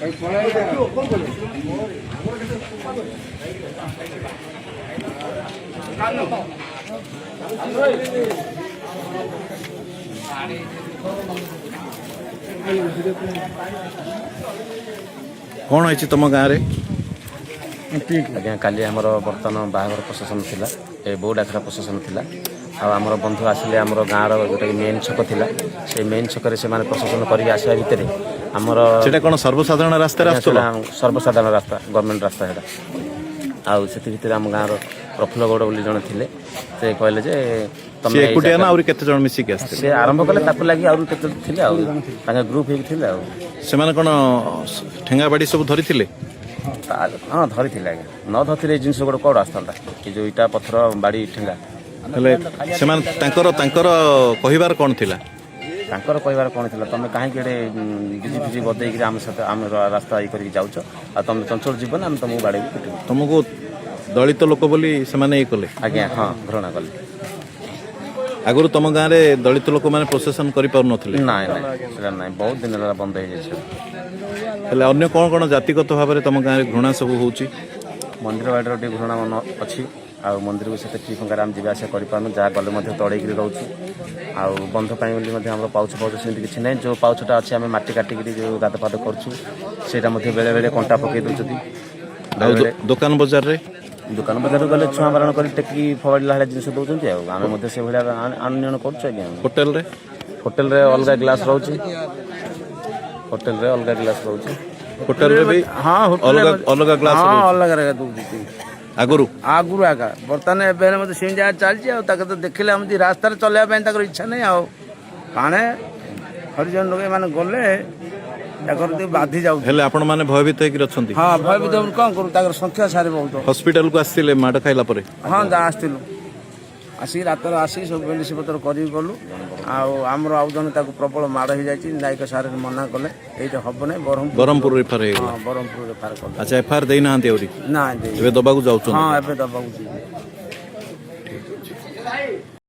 କ'ଣ ହେଇଛି ତମ ଗାଁରେ? ଆଜ୍ଞା, କାଲି ଆମର ବର୍ତ୍ତମାନ ବାହାଘର ପ୍ରଶାସନ ଥିଲା, ଏ ବୋଉ ଡାକରା ପ୍ରଶାସନ ଥିଲା। ଆଉ ଆମର ବନ୍ଧୁ ଆସିଲେ। ଆମର ଗାଁର ଯେଉଁଟାକି ମେନ୍ ଛକ ଥିଲା, ସେଇ ମେନ୍ ଛକରେ ସେମାନେ ପ୍ରଶାସନ କରିକି ଆସିବା ଭିତରେ ଆମର ସେଟା କ'ଣ ସର୍ବସାଧାରଣ ରାସ୍ତାରେ ଆଜ୍ଞା, ଆସୁଥିଲା? ସେଟା ସର୍ବସାଧାରଣ ରାସ୍ତା, ଗଭର୍ଣ୍ଣମେଣ୍ଟ ରାସ୍ତା ସେଟା। ଆଉ ସେଥି ଭିତରେ ଆମ ଗାଁର ପ୍ରଫୁଲ୍ଲ ଗୌଡ଼ ବୋଲି ଜଣେ ଥିଲେ, ସେ କହିଲେ ଯେ ତମେ ସେ ଏଇ ଏକୁଟିଆ ନା ଜାଗାରେ- ଆହୁରି କେତେ ଜଣ ମିଶିକି ଆସିଥିଲେ? ସେ ଆରମ୍ଭ କଲେ, ତାକୁ ଲାଗି ଆହୁରି କେତେ ଥିଲେ, ଆଉ ତାଙ୍କ ଗ୍ରୁପ୍ ହେଇକି ଥିଲେ। ଆଉ ସେମାନେ କ'ଣ ଠେଙ୍ଗା ବାଡ଼ି ସବୁ ଧରିଥିଲେ? ହଁ, ଧରିଥିଲେ ଆଜ୍ଞା। ନ ଧରିଥିଲେ ଏଇ ଜିନିଷ ଗୋଟେ କୁଆଡ଼ୁ ଆସିଥାନ୍ତା? ଏ ଯେଉଁ ଇଟା, ପଥର, ବାଡ଼ି, ଠେଙ୍ଗା। ହେଲେ ସେମାନେ ତାଙ୍କର ତାଙ୍କର କହିବାର କ'ଣ ଥିଲା? ତାଙ୍କର କହିବାର କ'ଣ ଥିଲା, ତମେ କାହିଁକି ଏଡ଼େ ଡିଜି ଫିଜି ବଜେଇକିରି ଆମ ସହିତ ଆମ ରାସ୍ତା ଇଏ କରିକି ଯାଉଛ? ଆଉ ତମେ ଚଞ୍ଚଳ ଯିବ ନା ଆମେ ତମକୁ ବାଡ଼େଇକି ପିଟିବୁ? ତମକୁ ଦଳିତ ଲୋକ ବୋଲି ସେମାନେ ଇଏ କଲେ? ଆଜ୍ଞା ହଁ, ଘୃଣା କଲେ। ଆଗରୁ ତମ ଗାଁରେ ଦଳିତ ଲୋକମାନେ ପ୍ରୋସେସନ କରିପାରୁନଥିଲେ? ନାଇଁ ନାଇଁ, ସେଟା ନାଇଁ, ବହୁତ ଦିନ ହେଲା ବନ୍ଦ ହେଇଯାଇଛି। ହେଲେ ଅନ୍ୟ କ'ଣ କ'ଣ ଜାତିଗତ ଭାବରେ ତମ ଗାଁରେ ଘୃଣା ସବୁ ହଉଛି? ମନ୍ଦିର ବାଡ଼ିର ଟିକେ ଘୃଣା ମନ ଅଛି। ଆଉ ମନ୍ଦିରକୁ ସେତେ ଫ୍ରି ଫାଙ୍କାରେ ଆମେ ଯିବା ଆସିବା କରିପାରୁନୁ, ଯାହା ଗଲେ ମଧ୍ୟ ତଡ଼େଇକିରି ରହୁଛୁ। ଆଉ ବନ୍ଧ ପାଇଁ ବୋଲି ମଧ୍ୟ ଆମର ପାଉଛ ଫାଉଛ ସେମିତି କିଛି ନାହିଁ। ଯେଉଁ ପାଉଛଟା ଅଛି, ଆମେ ମାଟି କାଟିକିରି ଯେଉଁ ଗାଦ ଫାଦ କରୁଛୁ, ସେଇଟା ମଧ୍ୟ ବେଳେବେଳେ କଣ୍ଟା ପକେଇ ଦେଉଛନ୍ତି। ଆଉ ବେଳେବେଳେ ଦୋକାନ ବଜାରରେ? ଦୋକାନ ବଜାରକୁ ଗଲେ ଛୁଆଁ ବାରଣ କରି ଟେକି ଫୋପାଡ଼ିଲା ଭଳିଆ ଜିନିଷ ଦେଉଛନ୍ତି। ଆଉ ଆମେ ମଧ୍ୟ ସେଭଳିଆ ଆଣନିଅଣ କରୁଛୁ ଆଜ୍ଞା। ହୋଟେଲରେ? ହୋଟେଲରେ ଅଲଗା ଗ୍ଲାସ୍ ରହୁଛି, ହୋଟେଲରେ ଅଲଗା ଗ୍ଲାସ୍ ରହୁଛି। ହୋଟେଲରେ ବି ହଁ, ହୋଟେଲରେ। ଅଲଗା ଅଲଗା ଗ୍ଲାସ? ହଁ, ଅଲଗା ଅଲଗା ଦଉଛି। ଆଗରୁ? ଆଗରୁ ଆଗା, ବର୍ତ୍ତମାନ ଏବେ ହେଲେ ମୋତେ ସେମିତି ଜାଗା ଚାଲିଛି। ଆଉ ତାକୁ ତ ଦେଖିଲେ ଏମିତି ରାସ୍ତାରେ ଚଲେଇବା ପାଇଁ ତାଙ୍କର ଇଚ୍ଛା ନାହିଁ। ଆଉ କାଣେ ହରିଜନ ଲୋକ ଏମାନେ ଗଲେ ତାଙ୍କର ଟିକେ ବାଧି ଯାଉଛି। ହେଲେ ଆପଣ ମାନେ ଭୟଭୀତ ହେଇକି ଅଛନ୍ତି? ହଁ, ଭୟଭୀତ ହବୁନି, କ'ଣ କରୁ? ତାଙ୍କର ସଂଖ୍ୟା ସାରେ ବହୁତ। ହସ୍ପିଟାଲକୁ ଆସିଥିଲେ ମାଡ଼ ଖାଇଲା ପରେ? ହଁ, ଆସିଥିଲୁ। ଆସିକି ରାତିରେ ଆସିକି ସବୁ ମେଡ଼ିସିନ ପତ୍ର କରିକି ଗଲୁ। ଆଉ ଆମର ଆଉ ଜଣେ, ତାକୁ ପ୍ରବଳ ମାଡ଼ ହେଇଯାଇଛି। ନାୟକ ସାର୍ ମନା କଲେ, ଏଇଟା ହବ ନାହିଁ, ବ୍ରହ୍ମପୁର। ବ୍ରହ୍ମପୁର ରେଫର ହେଇଗଲା? ହଁ, ବ୍ରହ୍ମପୁର ରେଫର କଲେ। ଆଚ୍ଛା, ଏଫଆଇଆର ଦେଇନାହାନ୍ତି ଆହୁରି? ନା, ଦେଇ ଏବେ ଦବାକୁ ଯାଉଛନ୍ତି? ହଁ, ଏବେ ଦବାକୁ ଯିବି।